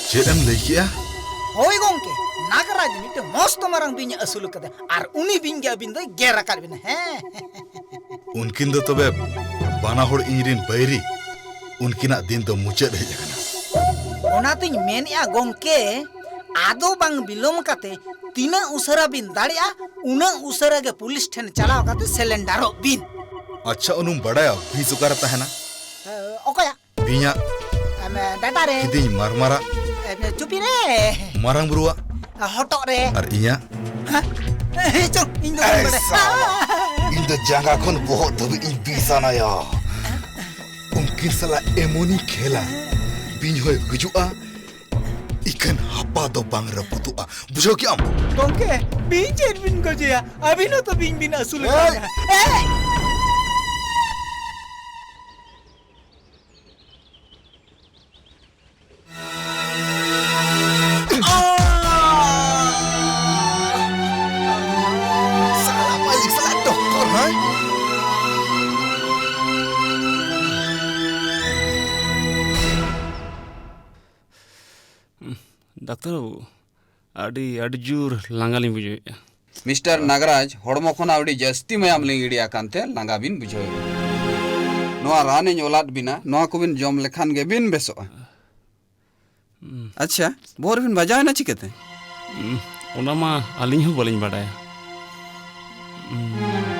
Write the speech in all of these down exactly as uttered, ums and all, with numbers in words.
ᱪᱮᱫ ᱮᱢ ᱞᱟᱹᱭ ᱠᱮᱜᱼᱟ? ᱦᱳᱭ ᱜᱚᱝᱠᱮ, ᱱᱟᱜᱽᱨᱟᱡᱽ ᱢᱤᱫᱴᱮᱱ ᱢᱚᱥᱛ ᱢᱟᱨᱟᱝ ᱵᱤᱧ ᱮ ᱟᱹᱥᱩᱞ ᱟᱠᱟᱫᱮ, ᱟᱨ ᱩᱱᱤ ᱵᱤᱧ ᱜᱮ ᱟᱹᱵᱤᱱ ᱫᱚᱭ ᱜᱮᱨ ᱟᱠᱟᱫ ᱵᱤᱱᱟ᱾ ᱦᱮᱸ᱾ ᱩᱱᱠᱤᱱ ᱫᱚ ᱛᱚᱵᱮ ᱵᱟᱱᱟ ᱦᱚᱲ ᱤᱧ ᱨᱤᱱ ᱵᱟᱹᱭᱨᱤ, ᱩᱱᱠᱤᱱᱟᱜ ᱫᱤᱱ ᱫᱚ ᱢᱩᱪᱟᱹᱫ ᱦᱮᱡ ᱟᱠᱟᱱᱟ᱾ ᱚᱱᱟᱛᱤᱧ ᱢᱮᱱᱮᱜᱼᱟ ᱜᱚᱝᱠᱮ, ᱟᱫᱚ ᱵᱟᱝ ᱵᱤᱞᱚᱢ ᱠᱟᱛᱮ ᱛᱤᱱᱟᱹᱜ ᱩᱥᱟᱹᱨᱟ ᱵᱤᱱ ᱫᱟᱲᱮᱭᱟᱜᱼᱟ, ᱩᱱᱟᱹᱜ ᱩᱥᱟᱹᱨᱟ ᱜᱮ ᱯᱩᱞᱤᱥ ᱴᱷᱮᱱ ᱪᱟᱞᱟᱣ ᱠᱟᱛᱮ ᱥᱮᱞᱮᱱᱰᱟᱨᱚᱜ ᱵᱤᱱ᱾ ᱟᱪᱪᱷᱟ, ᱩᱱᱩᱢ ᱵᱟᱰᱟᱭᱟ ᱵᱤᱥ ᱚᱠᱟᱨᱮ ᱛᱟᱦᱮᱱᱟ? ᱮ, ᱚᱠᱚᱭᱟᱜ? ᱵᱤᱧᱟᱜ᱾ ᱮᱢ, ᱰᱟᱴᱟ ᱨᱮ᱾ ᱠᱤᱫᱤᱧ ᱢᱟᱨᱢᱟᱨᱟᱜ᱾ ᱮᱢ, ᱪᱩᱯᱤ ᱨᱮ᱾ ᱢᱟᱨᱟᱝ ᱵᱩᱨᱩᱣᱟᱜ᱾ ᱦᱚᱴᱚᱜ ᱨᱮ᱾ ᱟᱨ ᱤᱧᱟᱹᱜ? ᱦᱮᱸ? ᱮ, ᱪᱚ, ᱤᱧ ᱫᱚ ᱵᱟᱹᱧ ᱮᱭ ᱵᱟᱰᱟᱭᱟ᱾ ᱥᱟᱞᱟ, ᱤᱧ ᱫᱚ ᱡᱟᱸᱜᱟ ᱠᱷᱚᱱ ᱵᱚᱦᱚᱜ ᱫᱷᱟᱹᱵᱤᱡ ᱤᱧ ᱵᱤᱥ ᱟᱱᱟᱭᱟ᱾ ᱩᱱᱠᱤᱱ ᱥᱟᱞᱟᱜ ᱮᱢᱚᱱᱤᱧ ᱠᱷᱮᱞᱟ, ᱵᱤᱧ ᱦᱚᱸᱭ ᱜᱩᱡᱩᱜᱼᱟ, ᱤᱠᱷᱟᱹᱱ ᱦᱟᱯᱟ ᱫᱚ ᱵᱟᱝ ᱨᱟᱹᱯᱩᱫᱚᱜᱼᱟ᱾ ᱵᱩᱡᱷᱟᱹᱣ ᱠᱮᱜᱼᱟᱢ? ᱜᱚᱝᱠᱮ, ᱵᱤᱧ ᱪᱮᱫ ᱵᱤᱱ ᱜᱚᱡᱮᱭᱟ? ᱟᱹᱵᱤᱱ ᱦᱚᱸᱛᱚ ᱵᱤᱧ ᱵᱤᱱ ᱟᱹᱥᱩᱞ ᱮᱭ! ᱟᱠᱟᱫ ᱠᱚᱣᱟ᱾ ᱮᱭ! ᱥᱟᱞᱟ ᱢᱟᱹᱞᱤᱠ, ᱥᱟᱞᱟ ᱰᱚᱠᱴᱚᱨ, ᱦᱮᱸ? ᱰᱟᱠᱛᱟᱨ ᱵᱟᱹᱵᱩ, ᱟᱹᱰᱤ, ᱟᱹᱰᱤ ᱡᱳᱨ ᱞᱟᱸᱜᱟ ᱞᱤᱧ ᱵᱩᱡᱷᱟᱹᱣᱮᱫᱼᱟ᱾ ᱢᱤᱥᱴᱟᱨ ᱱᱟᱜᱽᱨᱟᱡᱽ, ᱦᱚᱲᱢᱚ ᱠᱷᱚᱱ ᱟᱹᱰᱤ ᱡᱟᱹᱥᱛᱤ ᱢᱟᱭᱟᱢ ᱞᱤᱸᱜᱤ ᱟᱠᱟᱱ ᱛᱮ ᱞᱟᱸᱜᱟ ᱵᱤᱱ ᱵᱩᱡᱷᱟᱹᱣᱮᱫᱼᱟ᱾ ᱱᱚᱣᱟ ᱨᱟᱱ ᱤᱧ ᱚᱞᱟᱫ ᱵᱤᱱᱟ, ᱱᱚᱣᱟ ᱠᱚᱵᱤᱱ ᱡᱚᱢ ᱞᱮᱠᱷᱟᱱ ᱜᱮ ᱵᱤᱱ ᱵᱮᱥᱚᱜᱼᱟ᱾ ᱦᱩᱸ᱾ ᱟᱪᱪᱷᱟ, ᱵᱚᱦᱚᱜ ᱨᱮᱵᱤᱱ ᱵᱟᱡᱟᱣ ᱮᱱᱟ ᱪᱤᱠᱟᱹᱛᱮ? ᱦᱩᱸ, ᱚᱱᱟ ᱢᱟ ᱟᱹᱞᱤᱧ ᱦᱚᱸ ᱵᱟᱹᱞᱤᱧ ᱵᱟᱰᱟᱭᱟ᱾ ᱦᱩᱸ᱾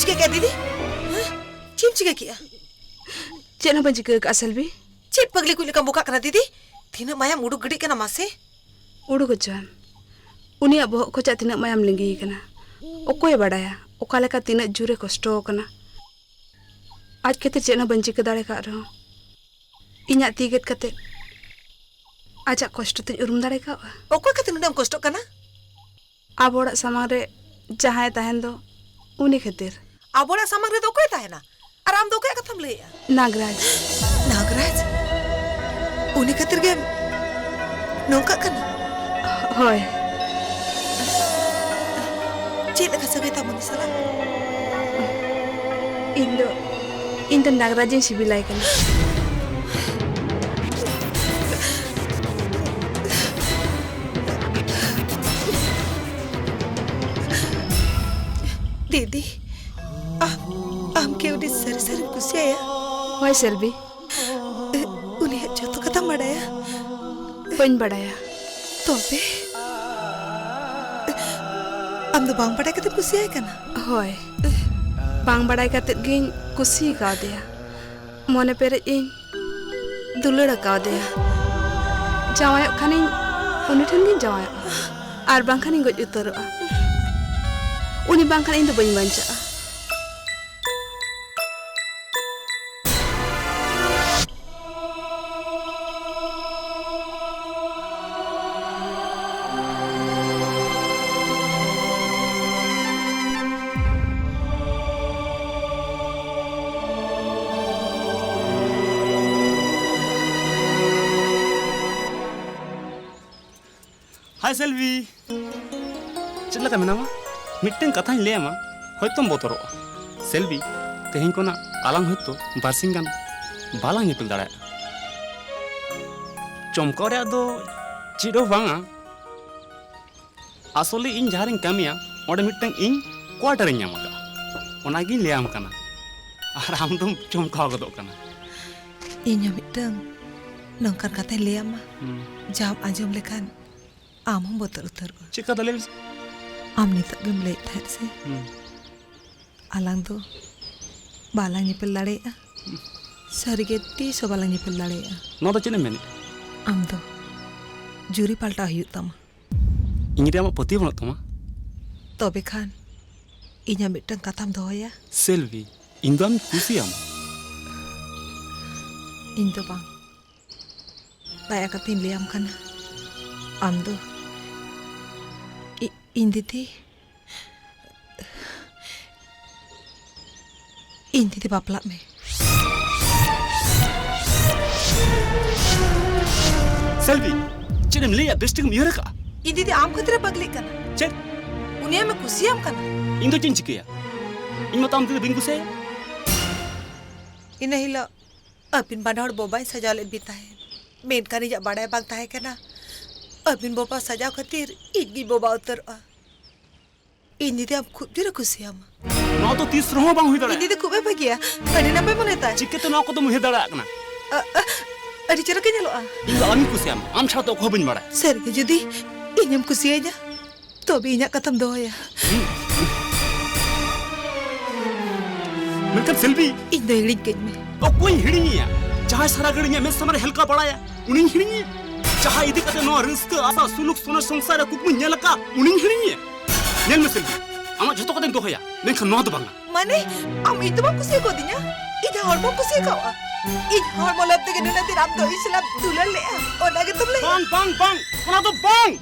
ᱪᱤᱠᱟᱹ ᱠᱮᱫ ᱫᱤᱫᱤ? ᱦᱮᱸ? ᱪᱮᱫ ᱮᱢ ᱪᱤᱠᱟᱹ ᱠᱮᱜᱼᱟ? ᱪᱮᱫ ᱦᱚᱸ ᱵᱟᱹᱧ ᱪᱤᱠᱟᱹ ᱟᱠᱟᱫᱼᱟ, ᱥᱮᱞᱵᱤ᱾ ᱪᱮᱫ ᱯᱟᱜᱽᱞᱤ ᱠᱩᱡ ᱞᱮᱠᱟᱢ ᱵᱚᱠᱟᱜ ᱠᱟᱱᱟ ᱫᱤᱫᱤ? ᱛᱤᱱᱟᱹᱜ ᱢᱟᱭᱟᱢ ᱩᱰᱩᱠ ᱜᱤᱰᱤᱜ ᱠᱟᱱᱟ ᱢᱟᱥᱮ᱾ ᱩᱰᱩᱠ ᱦᱚᱪᱚᱣᱟᱱ᱾ ᱩᱱᱤᱭᱟᱜ ᱵᱚᱦᱚᱜ ᱠᱷᱚᱱᱟᱜ ᱛᱤᱱᱟᱹᱜ ᱢᱟᱭᱟᱢ ᱞᱤᱸᱜᱤ ᱟᱠᱟᱱᱟ, ᱚᱠᱚᱭᱮ ᱵᱟᱰᱟᱭᱟ ᱚᱠᱟ ᱞᱮᱠᱟ ᱛᱤᱱᱟᱹᱜ ᱡᱳᱨᱮ ᱠᱚᱥᱴᱚ ᱟᱠᱟᱱᱟ᱾ ᱟᱡ ᱠᱷᱟᱹᱛᱤᱨ ᱪᱮᱫ ᱦᱚᱸ ᱵᱟᱹᱧ ᱪᱤᱠᱟᱹ ᱫᱟᱲᱮ ᱠᱟᱜ ᱨᱮᱦᱚᱸ, ᱤᱧᱟᱜ ᱛᱤ ᱜᱮᱫ ᱠᱟᱛᱮ ᱟᱡᱟᱜ ᱠᱚᱥᱴᱚ ᱛᱤᱧ ᱩᱨᱩᱢ ᱫᱟᱲᱮ ᱠᱟᱣᱜᱼᱟ᱾ ᱚᱠᱚᱭ ᱠᱷᱟᱹᱛᱤᱨ ᱱᱩᱱᱟᱹᱜ ᱮᱢ ᱠᱚᱥᱴᱚᱜ ᱠᱟᱱᱟ? ᱟᱵᱚ ᱚᱲᱟᱜ ᱥᱟᱢᱟᱝ ᱨᱮ ᱡᱟᱦᱟᱸᱭ ᱛᱟᱦᱮᱱ ᱫᱚ, ᱩᱱᱤ ᱠᱷᱟᱹᱛᱤᱨ᱾ ᱟᱵᱚ ᱚᱲᱟᱜ ᱥᱟᱢᱟᱝ ᱨᱮᱫᱚ ᱚᱠᱚᱭ ᱛᱟᱦᱮᱱᱟ? ᱟᱨ ᱟᱢ ᱫᱚ ᱚᱠᱚᱭᱟᱜ ᱠᱟᱛᱷᱟᱢ ᱞᱟᱹᱭᱮᱜᱼᱟ? ᱱᱟᱜᱽᱨᱟᱡᱽ᱾ ᱱᱟᱜᱽᱨᱟᱡᱽ? ᱩᱱᱤ ᱠᱷᱟᱹᱛᱤᱨ ᱜᱮᱢ ᱱᱚᱝᱠᱟᱜ ᱠᱟᱱᱟ? ᱦᱳᱭ᱾ ᱪᱮᱫ ᱞᱮᱠᱟ ᱥᱟᱹᱜᱟᱹᱭ ᱛᱟᱢ ᱩᱱᱤ ᱥᱟᱞᱟᱜ? ᱤᱧ ᱫᱚ, ᱤᱧ ᱫᱚ ᱱᱟᱜᱽᱨᱟᱡᱽ ᱤᱧ ᱥᱤᱵᱤᱞᱟᱭ ᱠᱟᱱᱟ᱾ ᱫᱤᱫᱤ, ᱟᱢ, ᱟᱢ ᱠᱤ ᱩᱱᱤ ᱥᱟᱹᱨᱤ ᱥᱟᱹᱨᱤᱢ ᱠᱩᱥᱤᱭᱟᱭᱟ? ᱦᱳᱭ, ᱥᱮᱞᱵᱤ᱾ ᱮ, ᱩᱱᱤᱭᱟᱜ ᱡᱚᱛᱚ ᱠᱟᱛᱷᱟᱢ ᱵᱟᱰᱟᱭᱟ? ᱵᱟᱹᱧ ᱵᱟᱰᱟᱭᱟ᱾ ᱛᱚᱵᱮ? ᱟᱢ ᱫᱚ ᱵᱟᱝ ᱵᱟᱰᱟᱭ ᱠᱟᱛᱮᱢ ᱠᱩᱥᱤᱭᱟᱭ ᱠᱟᱱᱟ? ᱦᱳᱭ, ᱵᱟᱝ ᱵᱟᱰᱟᱭ ᱠᱟᱛᱮᱫ ᱜᱤᱧ ᱠᱩᱥᱤ ᱠᱟᱣᱫᱮᱭᱟ᱾ ᱢᱚᱱᱮ ᱯᱮᱨᱮᱡ ᱤᱧ ᱫᱩᱞᱟᱹᱲ ᱟᱠᱟᱣᱫᱮᱭᱟ᱾ ᱡᱟᱶᱟᱭᱚᱜ ᱠᱷᱟᱱᱤᱧ ᱩᱱᱤ ᱴᱷᱮᱱ ᱜᱤᱧ ᱡᱟᱶᱟᱭᱚᱜᱼᱟ, ᱟᱨ ᱵᱟᱝᱠᱷᱟᱱᱤᱧ ᱜᱚᱡ ᱩᱛᱟᱹᱨᱚᱜᱼᱟ᱾ ᱩᱱᱤ ᱵᱟᱝᱠᱷᱟᱱ ᱤᱧ ᱫᱚ ᱵᱟᱹᱧ ᱵᱟᱧᱪᱟᱜᱼᱟ᱾ ᱦᱟᱭ ᱥᱮᱞᱵᱤ, ᱪᱮᱫ ᱞᱮᱠᱟ ᱢᱮᱱᱟᱢᱟ? ᱢᱤᱫᱴᱟᱝ ᱠᱟᱛᱷᱟᱧ ᱞᱟᱹᱭᱟᱢᱟ, ᱦᱚᱭᱛᱚᱢ ᱵᱚᱛᱚᱨᱚᱜᱼᱟ᱾ ᱥᱮᱞᱵᱤ, ᱛᱮᱦᱮᱧ ᱠᱷᱚᱱᱟᱜ ᱟᱞᱟᱝ ᱦᱚᱭᱛᱚ ᱵᱟᱨᱥᱤᱧ ᱜᱟᱱ ᱵᱟᱞᱟᱝ ᱧᱮᱯᱮᱞ ᱫᱟᱲᱮᱭᱟᱜᱼᱟ᱾ ᱪᱚᱢᱠᱟᱣ ᱨᱮᱭᱟᱜ ᱫᱚ ᱪᱮᱫ ᱦᱚᱸ ᱵᱟᱝᱟ, ᱟᱥᱚᱞᱮ ᱤᱧ ᱡᱟᱦᱟᱸ ᱨᱤᱧ ᱠᱟᱹᱢᱤᱭᱟ, ᱚᱸᱰᱮ ᱢᱤᱫᱴᱟᱝ ᱤᱧ quarter ᱤᱧ ᱧᱟᱢ ᱟᱠᱟᱫᱼᱟ᱾ ᱚᱱᱟᱜᱤᱧ ᱞᱟᱹᱭᱟᱢ ᱠᱟᱱᱟ, ᱟᱨ ᱟᱢ ᱫᱚᱢ ᱪᱚᱢᱠᱟᱣ ᱜᱚᱫᱚᱜ ᱠᱟᱱᱟ᱾ ᱤᱧ ᱦᱚᱸ ᱢᱤᱫᱴᱟᱝ ᱱᱚᱝᱠᱟᱱ ᱠᱟᱛᱷᱟᱧ ᱞᱟᱹᱭᱟᱢᱟ, ᱦᱩᱸ᱾ ᱡᱟᱦᱟᱸᱢ ᱟᱸᱡᱚᱢ ᱞᱮᱠᱷᱟᱱ ᱟᱢ ᱦᱚᱸᱢ ᱵᱚᱛᱚᱨ ᱩᱛᱟᱹᱨᱚᱜᱼᱟ᱾ ᱪᱮᱫ ᱠᱟᱛᱷᱟ? ᱞᱟᱹᱭ ᱢᱮᱥᱮ᱾ ᱟᱢ ᱱᱤᱛᱚᱜ ᱜᱮᱢ ᱞᱟᱹᱭᱮᱫ ᱛᱟᱦᱮᱸᱫ ᱥᱮ? ᱦᱩᱸ᱾ ᱟᱞᱟᱝ ᱫᱚ ᱵᱟᱞᱟᱝ ᱧᱮᱯᱮᱞ ᱫᱟᱲᱮᱭᱟᱜᱼᱟ᱾ ᱥᱟᱹᱨᱤᱜᱮ ᱛᱤᱥ ᱦᱚᱸ ᱵᱟᱞᱟᱝ ᱧᱮᱯᱮᱞ ᱫᱟᱲᱮᱭᱟᱜᱼᱟ᱾ ᱱᱚᱣᱟ ᱫᱚ ᱪᱮᱫ ᱮᱢ ᱢᱮᱱᱮᱫᱼᱟ? ᱟᱢ ᱫᱚ ᱡᱩᱨᱤ ᱯᱟᱞᱴᱟᱣ ᱦᱩᱭᱩᱜ ᱛᱟᱢᱟ᱾ ᱤᱧ ᱨᱮ ᱟᱢᱟᱜ ᱯᱟᱹᱛᱭᱟᱹᱣ ᱵᱟᱹᱱᱩᱜ ᱛᱟᱢᱟ? ᱛᱚᱵᱮ ᱠᱷᱟᱱ ᱤᱧᱟᱹᱜ ᱢᱤᱫᱴᱟᱝ ᱠᱟᱛᱷᱟᱢ ᱫᱚᱦᱚᱭᱟ? ᱥᱮᱞᱵᱷᱤ, ᱤᱧ ᱫᱚ ᱟᱢᱤᱧ ᱠᱩᱥᱤᱭᱟᱢᱟ᱾ ᱤᱧ ᱫᱚ ᱵᱟᱝ᱾ ᱫᱟᱭᱟ ᱠᱟᱛᱮᱧ ᱞᱟᱹᱭᱟᱢ ᱠᱟᱱᱟ, ᱟᱢ ᱫᱚ ᱤ-, ᱤᱧ ᱫᱤᱫᱤ, ᱤᱧ ᱫᱤᱫᱤ ᱵᱟᱯᱞᱟᱜ ᱢᱮ᱾ ᱥᱮᱞᱵᱷᱤ, ᱪᱮᱫ ᱮᱢ ᱞᱟᱹᱭᱟ? ᱵᱮᱥ ᱴᱷᱤᱠ ᱮᱢ ᱩᱭᱦᱟᱹᱨ ᱟᱠᱟᱫᱼᱟ? ᱤᱧ ᱫᱤᱫᱤ ᱟᱢ ᱠᱷᱟᱹᱛᱤᱨ ᱮ ᱯᱟᱜᱽᱞᱤᱜ ᱠᱟᱱᱟ᱾ ᱪᱮᱫ? ᱩᱱᱤ ᱟᱢᱮ ᱠᱩᱥᱤᱭᱟᱢ ᱠᱟᱱᱟ᱾ ᱤᱧ ᱫᱚ ᱪᱮᱫ ᱤᱧ ᱪᱤᱠᱟᱹᱭᱟ? ᱤᱧ ᱢᱟᱛᱚ ᱟᱢ ᱫᱤᱫᱤ ᱵᱟᱹᱧ ᱠᱩᱥᱤᱭᱟᱭᱟ᱾ ᱤᱱᱟᱹ ᱦᱤᱞᱳᱜ ᱟᱹᱵᱤᱱ ᱵᱟᱱᱟ ᱦᱚᱲ ᱵᱚᱵᱟᱭ ᱥᱟᱡᱟᱣ ᱞᱮᱫ ᱵᱤᱱ ᱛᱟᱦᱮᱸᱫ, ᱢᱮᱱᱠᱷᱟᱱ ᱤᱧᱟᱹᱜ ᱵᱟᱲᱟᱭ ᱵᱟᱝ ᱛᱟᱦᱮᱸ ᱠᱟᱱᱟ ᱟᱹᱵᱤᱱ ᱵᱚᱵᱟ ᱥᱟᱡᱟᱣ ᱠᱷᱟᱹᱛᱤᱨ ᱤᱧ ᱜᱤᱧ ᱵᱚᱵᱟ ᱩᱛᱟᱹᱨᱚᱜᱼᱟ᱾ ᱤᱧ ᱫᱤᱫᱤ ᱟᱢ ᱠᱷᱩᱵ ᱡᱳᱨᱮ ᱠᱩᱥᱤᱭᱟᱢᱟ᱾ ᱱᱚᱣᱟ ᱫᱚ ᱛᱤᱥ ᱨᱮᱦᱚᱸ ᱵᱟᱝ ᱦᱩᱭ ᱤᱧ ᱫᱟᱲᱮᱭᱟᱜᱼᱟ᱾ ᱫᱤᱫᱤ ᱠᱷᱩᱵ ᱮ ᱵᱷᱟᱹᱜᱤᱭᱟ, ᱟᱹᱰᱤ ᱱᱟᱯᱟᱭ ᱢᱚᱱᱮ ᱛᱟᱭ᱾ ᱪᱤᱠᱟᱹᱛᱮ ᱱᱚᱣᱟ ᱠᱚᱫᱚᱢ ᱩᱭᱦᱟᱹᱨ ᱫᱟᱲᱮᱭᱟᱜ ᱠᱟᱱᱟ? ᱟ, ᱟ, ᱟᱹᱰᱤ ᱪᱮᱦᱨᱟ ᱜᱮ ᱧᱮᱞᱚᱜᱼᱟ᱾ ᱤᱧ ᱫᱚ ᱟᱢᱤᱧ ᱠᱩᱥᱤᱭᱟᱢᱟ, ᱟᱢ ᱪᱷᱟᱲᱟ ᱫᱚ ᱚᱠᱚᱭ ᱦᱚᱸ ᱵᱟᱹᱧ ᱵᱟᱲᱟᱭᱟ᱾ ᱥᱟᱹᱨᱤᱜᱮ ᱡᱩᱫᱤ ᱤᱧᱮᱢ ᱠᱩᱥᱤᱭᱟᱹᱧᱟ, ᱛᱚᱵᱮ ᱤᱧᱟᱹᱜ ᱠᱟᱛᱷᱟᱢ ᱫᱚᱦᱚᱭᱟ᱾ ᱢᱮᱱᱠᱷᱟᱱ ᱥᱮᱞᱵᱷᱤ, ᱤᱧ ᱫᱚ ᱦᱤᱲᱤᱧ ᱠᱟᱹᱧ ᱢᱮ᱾ ᱚᱠᱚᱭ ᱦᱤᱲᱤᱧᱮᱭᱟ? ᱡᱟᱦᱟᱸᱭ ᱥᱟᱨᱟ ᱜᱷᱟᱹᱲᱤ ᱤᱧᱟᱹᱜ ᱢᱮᱫ ᱥᱟᱢᱟᱝ ᱨᱮ ᱦᱮᱞᱠᱟᱣ ᱵᱟᱲᱟᱭᱟ, ᱩᱱᱤᱧ ᱦᱤᱲᱤᱧᱮᱭᱟ? ᱡᱟᱦᱟᱸᱭ ᱤᱫᱤ ᱠᱟᱛᱮ ᱱᱚᱣᱟ ᱨᱟᱹᱥᱠᱟᱹ, ᱟᱥᱟ, ᱥᱩᱞᱩᱠ, ᱥᱚᱱᱮ ᱥᱚᱝᱥᱟᱨ ᱨᱮ ᱠᱩᱠᱢᱩᱧ ᱧᱮᱞ ᱟᱠᱟᱫ, ᱩᱱᱤᱧ ᱦᱤᱲᱤᱧᱮᱭᱟ? ᱧᱮᱞ ᱢᱮ ᱥᱮᱞᱵᱷᱤ, ᱟᱢᱟᱜ ᱡᱷᱚᱛᱚ ᱠᱟᱛᱷᱟᱧ ᱫᱚᱦᱚᱭᱟ, ᱢᱮᱱᱠᱷᱟᱱ ᱱᱚᱣᱟ ᱫᱚ ᱵᱟᱝᱟ᱾ ᱢᱟᱱᱮ, ᱟᱢ ᱤᱧ ᱫᱚ ᱵᱟᱢ ᱠᱩᱥᱤ ᱠᱟᱣᱫᱤᱧᱟ? ᱤᱧ ᱦᱚᱲᱢᱚᱢ ᱠᱩᱥᱤ ᱠᱟᱣᱟ? ᱤᱧ ᱦᱚᱲᱢᱚ ᱞᱟᱹᱯᱛᱮ ᱜᱮ ᱱᱩᱱᱟᱹᱜ ᱫᱤᱱ ᱟᱢ ᱫᱚ ᱤᱧ ᱥᱟᱞᱟᱜ ᱫᱩᱞᱟᱹᱲ ᱞᱮᱜᱼᱟ, ᱚᱱᱟ ᱜᱮᱛᱚᱢ ᱞᱟᱹᱭᱟ? ᱵᱟᱝ, ᱵᱟᱝ, ᱵᱟᱝ, ᱚᱱᱟ ᱫᱚ ᱵᱟᱝ᱾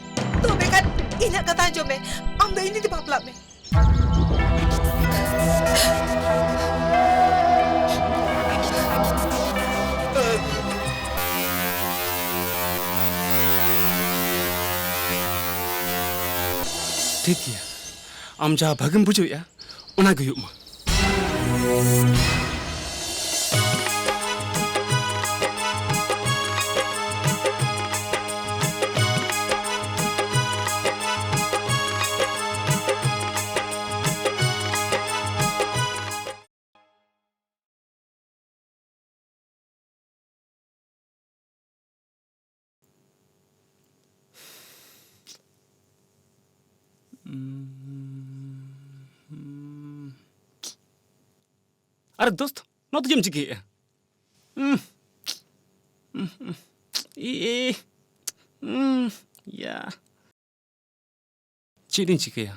ᱛᱚᱵᱮ ᱠᱷᱟᱱ ᱤᱧᱟᱹᱜ ᱠᱟᱛᱷᱟ ᱟᱸᱡᱚᱢ ᱢᱮ, ᱟᱢ ᱫᱚ ᱤᱧ ᱫᱤᱫᱤ ᱵᱟᱯᱞᱟᱜ ᱢᱮ᱾ ᱴᱷᱤᱠ ᱜᱮᱭᱟ, ᱟᱢ ᱡᱟᱦᱟᱸ ᱵᱷᱟᱜᱮᱢ ᱵᱩᱡᱷᱟᱹᱣᱮᱫᱼᱟ, ᱚᱱᱟ ᱜᱮ ᱦᱩᱭᱩᱜ ᱢᱟ᱾ ᱟᱨᱮ ᱫᱳᱥᱛ, ᱱᱚᱣᱟ ᱫᱚ ᱪᱮᱫ ᱮᱢ ᱪᱤᱠᱟᱹᱭᱮᱫᱼᱟ? ᱩᱸ, ᱩᱸ, ᱩᱸ, ᱤ, ᱤ, ᱩᱸ, ᱭᱟ᱾ ᱪᱮᱫ ᱤᱧ ᱪᱤᱠᱟᱹᱭᱟ?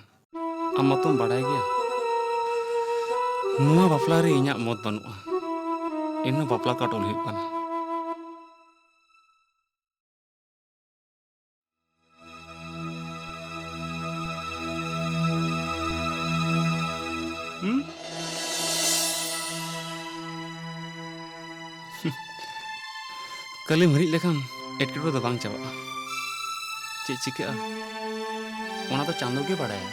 ᱟᱢ ᱢᱟᱛᱚᱢ ᱵᱟᱲᱟᱭ ᱜᱮᱭᱟ, ᱱᱚᱣᱟ ᱵᱟᱯᱞᱟ ᱨᱮ ᱤᱧᱟᱹᱜ ᱢᱚᱛ ᱵᱟᱹᱱᱩᱜᱼᱟ᱾ ᱮᱱᱦᱚᱸ ᱵᱟᱯᱞᱟ ᱠᱟᱴᱚᱞ ᱦᱩᱭᱩᱜ ᱠᱟᱱᱟ᱾ ᱦᱩᱸ? ᱠᱟᱹᱞᱤᱢ ᱦᱤᱨᱤᱡ ᱞᱮᱠᱷᱟᱱ ᱮᱴᱠᱮᱴᱚᱬᱮ ᱫᱚ ᱵᱟᱝ ᱪᱟᱵᱟᱜᱼᱟ᱾ ᱪᱮᱫ ᱪᱤᱠᱟᱹᱜᱼᱟ, ᱚᱱᱟ ᱫᱚ ᱪᱟᱸᱫᱚ ᱜᱮ ᱵᱟᱲᱟᱭᱟ᱾